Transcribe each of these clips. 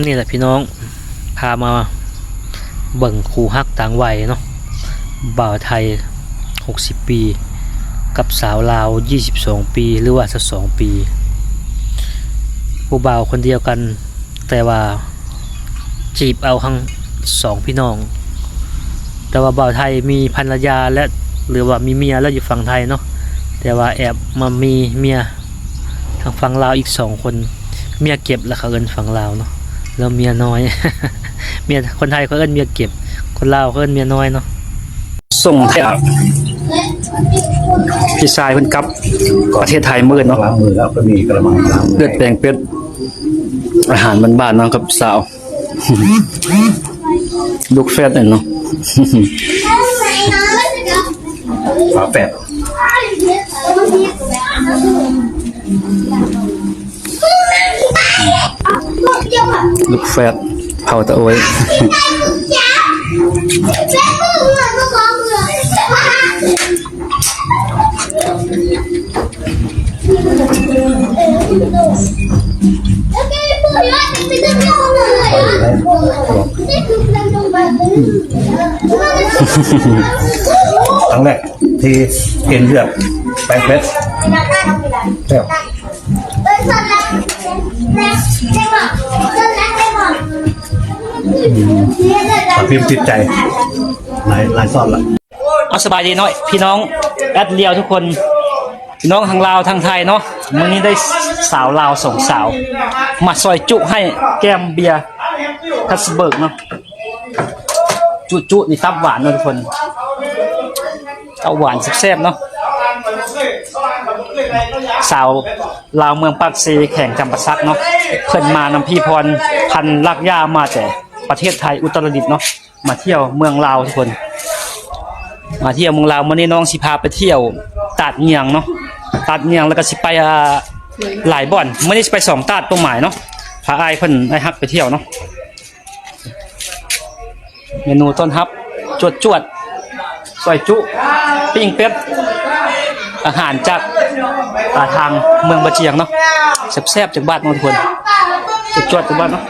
ນີ້ແຫຼະພີ່ນ້ອງ ພາມາເບິ່ງຄູ່ຮັກຕ່າງໄວເນາະ ບ່າວໄທຫົກສິບປີ ກັບສາວລາວຊາວສອງປີ ຫຼືວ່າຊາວສອງປີ ຜູ້ບ່າວຄົນດຽວກັນ ແຕ່ວ່າຈີບເອົາທັງສອງພີ່ນ້ອງ ແຕ່ວ່າບ່າວໄທມີພັນລະຍາແລ້ວ ຫຼືວ່າມີເມຍແລ້ວຢູ່ຝັ່ງໄທເນາະ ແຕ່ວ່າແອບມາມີເມຍ ທາງຝັ່ງລາວອີກສອງຄົນ ເມຍເກັບລະເຂົາເອີ້ນຝັ່ງລາວເນາະ ແລ້ວເມຍນ້ອຍ ເມຍ ຄົນໄທເຂົາເອີ້ນເມຍເກັບ ຄົນລາວເຂົາເອີ້ນເມຍນ້ອຍເນາະ. ສົ່ງແທ້ ພີ່ຊາຍເພິ່ນກັບປະເທດໄທມື້ອື່ນເນາະ ລ້າງມືແລ້ວກໍມີກະລະມັງລ້າງມື ເລືອດແປງເປັດ ອາຫານບ້ານໆເນາະກັບສາວ ລູກແຝດເນາະ ຝາແຝດ ລູກແຝດເຜົ່າຕາໂອ້ຍ. ຄັ້ງແລກທີ່ກິນເລືອດແປງເປັດ ແຊບ ອືມ ປາພິມຕິດໃຈ ຫຼາຍ ຫຼາຍຊ້ອນລະ. ເອົາ ສະບາຍດີເນາະພີ່ນ້ອງແອັດລຽວທຸກຄົນ ພີ່ນ້ອງທັງລາວທັງໄທເນາະ ມື້ນີ້ໄດ້ສາວລາວສອງສາວ ມາຊອຍຈຸໃຫ້ແກ້ມເບຍ ຄັດສະເບີກເນາະ ຈຸໆ ນີ້ຕັບຫວານເນາະທຸກຄົນ ຕັບຫວານແຊບໆເນາະ ສາວລາວເມືອງປາກເຊ ແຂວງຈຳປາສັກເນາະ ເພິ່ນມານຳພີ່ພອນ ພັນລາກຢາ ມາແຕ່ປະເທດໄທ ອຸດຕະລະດິດເນາະ. ມາທ່ຽວເມືອງລາວທຸກຄົນ ມາທ່ຽວເມືອງລາວ ມື້ນີ້ນ້ອງຊິພາໄປທ່ຽວຕາດຍຽງເນາະ ຕາດຍຽງ ແລ້ວກໍຊິໄປ ອ່າ ຫຼາຍບ່ອນ ມື້ນີ້ຊິໄປສອງຕາດເປົ້າໝາຍເນາະ ພາອ້າຍເພິ່ນ ອ້າຍຮັກໄປທ່ຽວເນາະ ເມນູຕ້ອນຮັບ ຈວດໆ ຊອຍຈຸ ປີ້ງເປັດ ອາຫານຈາກ ອ່າ ທາງເມືອງບາຈຽງເນາະ ແຊບໆ ຈາກບ້ານເນາະທຸກຄົນ ຈວດໆ ຈາກບ້ານເນາະ.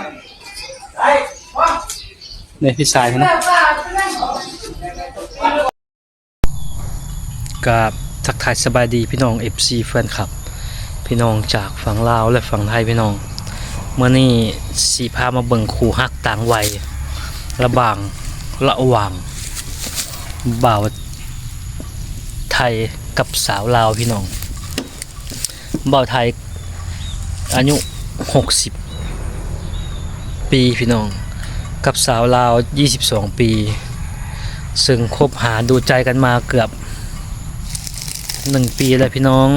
ນີ້ພີ່ຊາຍເພິ່ນນະ ກາບທັກທາຍສະບາຍດີພີ່ນ້ອງເອັຟຊີແຟນຄລັບ ພີ່ນ້ອງຈາກຝັ່ງລາວ ແລະ ຝັ່ງໄທພີ່ນ້ອງ ມື້ນີ້ຊິພາມາເບິ່ງຄູ່ຮັກຕ່າງໄວ ລະຫວ່າງ ລະຫວ່າງບ່າວໄທກັບສາວລາວພີ່ນ້ອງ. ບ່າວໄທອາຍຸຫົກສິບປີພີ່ນ້ອງ ກັບສາວລາວຊາວສອງປີ ເຊິ່ງຄົບຫາດູໃຈກັນມາເກືອບໜຶ່ງປີແລ້ວພີ່ນ້ອງ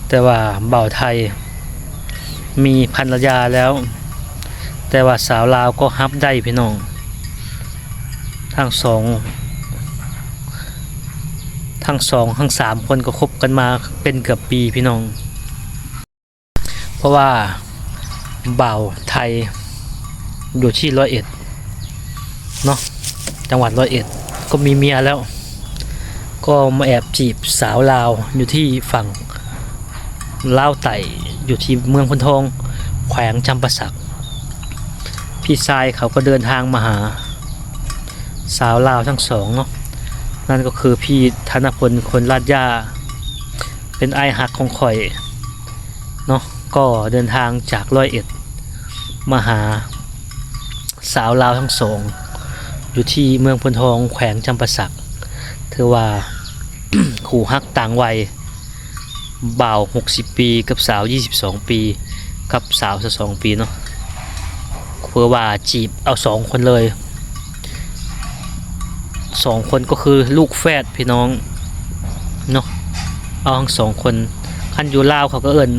ແຕ່ວ່າບ່າວໄທມີພັນລະຍາແລ້ວ ແຕ່ວ່າສາວລາວກໍຮັບໄດ້ພີ່ນ້ອງ ທັງສອງ ທັງສອງ ທັງສາມຄົນກໍຄົບກັນມາເປັນເກືອບປີພີ່ນ້ອງ ເພາະວ່າບ່າວໄທຢູ່ທີ່ຮ້ອຍເອັດເນາະ ຈັງຫວັດຮ້ອຍເອັດ ກໍມີເມຍແລ້ວ ກໍມາແອບຈີບສາວລາວຢູ່ທີ່ຝັ່ງລາວໃຕ້ ຢູ່ທີ່ເມືອງໂພນທອງ ແຂວງຈຳປາສັກ ພີ່ຊາຍເຂົາກໍເດີນທາງມາຫາສາວລາວທັງສອງເນາະ ນັ້ນກໍຄືພີ່ທະນະພົນ ຄົນລາດຢາ ເປັນອ້າຍຮັກຂອງຂ້ອຍເນາະ ກໍເດີນທາງຈາກຮ້ອຍເອັດມາຫາສາວລາວທັງສອງ ຢູ່ທີ່ເມືອງໂພນທອງ ແຂວງຈຳປາສັກ ຖືວ່າຄູ່ຮັກຕ່າງໄວ ບ່າວຫົກສິບປີກັບສາວຊາວສອງປີ ກັບສາວຊາວສອງປີເນາະ ເພື່ອວ່າຈີບເອົາສອງຄົນເລີຍ ສອງຄົນກໍຄືລູກແຝດພີ່ນ້ອງເນາະ ເອົາທັງສອງຄົນ ຄັນຢູ່ລາວເຂົາກໍເອີ້ນ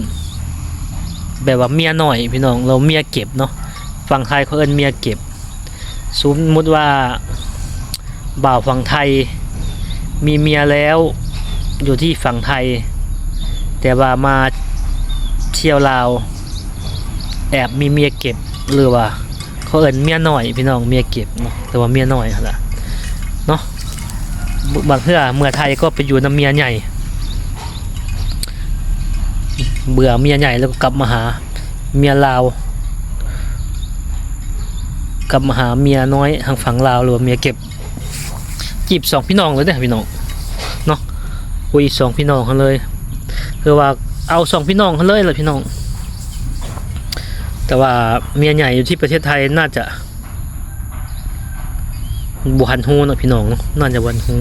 ແບບວ່າເມຍນ້ອຍພີ່ນ້ອງ ແລ້ວເມຍເກັບເນາະ ຝັ່ງໄທເຂົາເອີ້ນເມຍເກັບ ສົມມຸດວ່າບ່າວຝັ່ງໄທມີເມຍແລ້ວ ຢູ່ທີ່ຝັ່ງໄທ ແຕ່ວ່າມາທ່ຽວລາວ ແອບມີເມຍເກັບ ຫຼືວ່າເຂົາເອີ້ນເມຍນ້ອຍພີ່ນ້ອງ ເມຍເກັບເນາະ ແຕ່ວ່າເມຍນ້ອຍຫັ້ນລະເນາະ ບາງເທື່ອເມືອໄທກໍໄປຢູ່ນຳເມຍໃຫຍ່ ເບື່ອເມຍໃຫຍ່ແລ້ວກໍກັບມາຫາເມຍລາວ ກັບມາຫາເມຍນ້ອຍທາງຝັ່ງລາວ ຫຼືວ່າເມຍເກັບ ຈີບສອງພີ່ນ້ອງເລີຍເດ້ພີ່ນ້ອງເນາະ. ຄຸຍສອງພີ່ນ້ອງຫັ້ນເລີຍ ຄືວ່າເອົາສອງພີ່ນ້ອງຫັ້ນເລີຍລະພີ່ນ້ອງ. ແຕ່ວ່າເມຍໃຫຍ່ຢູ່ທີ່ປະເທດໄທໜ້າຈະ ບໍ່ທັນຮູ້ເນາະພີ່ນ້ອງເນາະ ໜ້າຈະບໍ່ທັນຮູ້.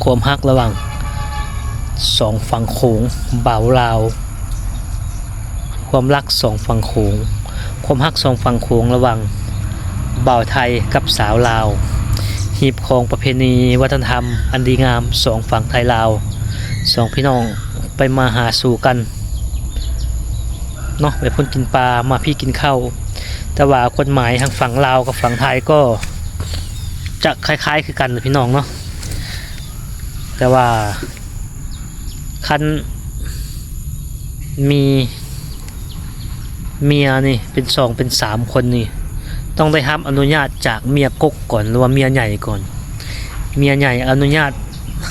ຄວາມຮັກລະຫວ່າງສອງຝັ່ງໂຂງ ບ່າວລາວ ຄວາມລັກສອງຝັ່ງໂຂງ ຄວາມຮັກສອງຝັ່ງໂຂງລະຫວ່າງບ່າວໄທກັບສາວລາວ ຮີບຄອງປະເພນີວັດທະນະທຳອັນດີງາມສອງຝັ່ງໄທລາວ. ສອງພີ່ນ້ອງໄປມາຫາສູ່ກັນ ເນາະ ໄປພຸ້ນກິນປາ ມາພີ້ກິນເຂົ້າ. ແຕ່ວ່າກົດໝາຍທາງຝັ່ງລາວກັບຝັ່ງໄທກໍຈະຄ້າຍໆຄືກັນພີ່ນ້ອງເນາະ. ແຕ່ວ່າຄັນມີເມຍນີ້ເປັນສອງເປັນສາມຄົນນີ້ ຕ້ອງໄດ້ຮັບອະນຸຍາດຈາກເມຍກົກກ່ອນ ຫຼືວ່າເມຍໃຫຍ່ກ່ອນ. ເມຍໃຫຍ່ອະນຸຍາດ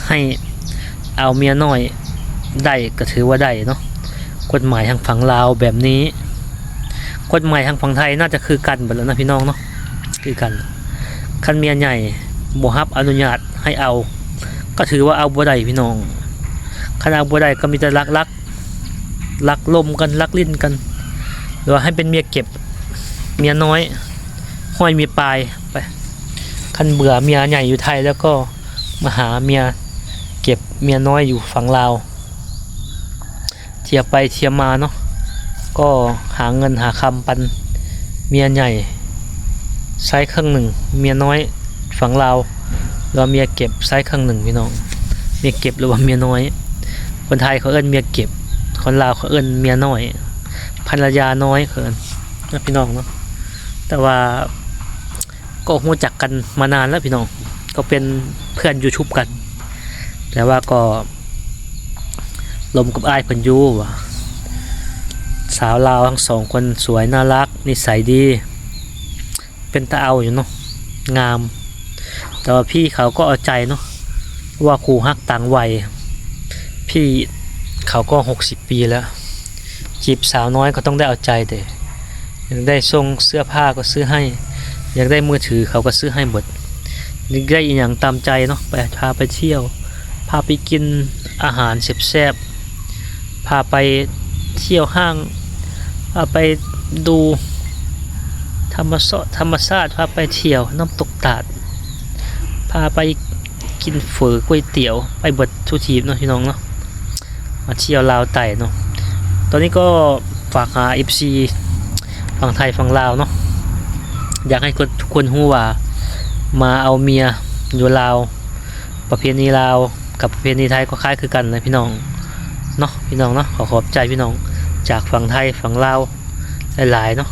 ໃຫ້ເອົາເມຍນ້ອຍໄດ້ກໍຖືວ່າໄດ້ເນາະ. ກົດໝາຍທາງຝັ່ງລາວແບບນີ້ ກົດໝາຍທາງຝັ່ງໄທໜ້າຈະຄືກັນເບິດແລ້ວນະພີ່ນ້ອງເນາະ ຄືກັນ. ຄັນເມຍໃຫຍ່ບໍ່ຮັບອະນຸຍາດໃຫ້ເອົາ ກໍຖືວ່າເອົາບໍ່ໄດ້ພີ່ນ້ອງ. ຄັນເອົາບໍ່ໄດ້ກໍມີແຕ່ລັກໆ ລັກລົມກັນ ລັກຫຼິ້ນກັນ ຫຼືວ່າໃຫ້ເປັນເມຍເກັບ ເມຍນ້ອຍ ຫ້ອຍເມຍປາຍໄປ. ຄັນເບື່ອເມຍໃຫຍ່ຢູ່ໄທແລ້ວກໍມາຫາເມຍເກັບ ເມຍນ້ອຍຢູ່ຝັ່ງລາວ. ທ່ຽວໄປທ່ຽວມາເນາະ ກໍຫາເງິນຫາຄຳປັນເມຍໃຫຍ່ໃຊ້ເຄິ່ງໜຶ່ງ ເມຍນ້ອຍຝັ່ງລາວ ຫຼືວ່າເມຍເກັບໃຊ້ເຄິ່ງໜຶ່ງພີ່ນ້ອງ. ເມຍເກັບ ຫຼືວ່າເມຍນ້ອຍ ຄົນໄທເຂົາເອີ້ນເມຍເກັບ ຄົນລາວເຂົາເອີ້ນເມຍນ້ອຍ ພັນລະຍານ້ອຍເຂົາເອີ້ນນະພີ່ນ້ອງເນາະ. ແຕ່ວ່າ ກໍຮູ້ຈັກກັນມານານແລ້ວພີ່ນ້ອງ ກໍເປັນເພື່ອນຢູທູບກັນ ແຕ່ວ່າກໍລົມກັບອ້າຍເພິ່ນຢູ່ວ່າ ສາວລາວທັງສອງຄົນສວຍ ໜ້າລັກ ນິໄສດີ ເປັນຕາເອົາຢູ່ເນາະ ງາມ. ແຕ່ວ່າພີ່ເຂົາກໍເອົາໃຈເນາະ ເພາະວ່າຄູ່ຮັກຕ່າງໄວ ພີ່ເຂົາກໍຫົກສິບປີແລ້ວ ຈີບສາວນ້ອຍກໍຕ້ອງໄດ້ເອົາໃຈເດ້. ຢາກໄດ້ສົ່ງເສື້ອຜ້າກໍຊື້ໃຫ້ ຢາກໄດ້ມືຖືເຂົາກໍຊື້ໃຫ້ເບິດ ຢາກໄດ້ອີ່ຫຍັງຕາມໃຈເນາະ ໄປ ພາໄປທ່ຽວ ພາໄປກິນອາຫານແຊບໆ ພາໄປທ່ຽວຫ້າງ ພາໄປດູທຳມະຊາດ ທຳມະຊາດ ພາໄປທ່ຽວນ້ຳຕົກຕາດ ພາໄປກິນເຝີ ກ໋ວຍຕຽວ ໄປເບິດທຸກທີບເນາະ ພີ່ນ້ອງເນາະ. ມາທ່ຽວລາວໃຕ້ເນາະ. ຕອນນີ້ກໍຝາກຫາເອັຟຊີຝັ່ງໄທຝັ່ງລາວເນາະ ຢາກໃຫ້ຄົນ ທຸກຄົນຮູ້ວ່າມາເອົາເມຍຢູ່ລາວ ປະເພນີລາວກັບປະເພນີໄທກໍຄ້າຍຄືກັນແຫຼະພີ່ນ້ອງເນາະ ພີ່ນ້ອງເນາະ. ຂໍຂອບໃຈພີ່ນ້ອງຈາກຝັ່ງໄທຝັ່ງລາວຫຼາຍໆເນາະ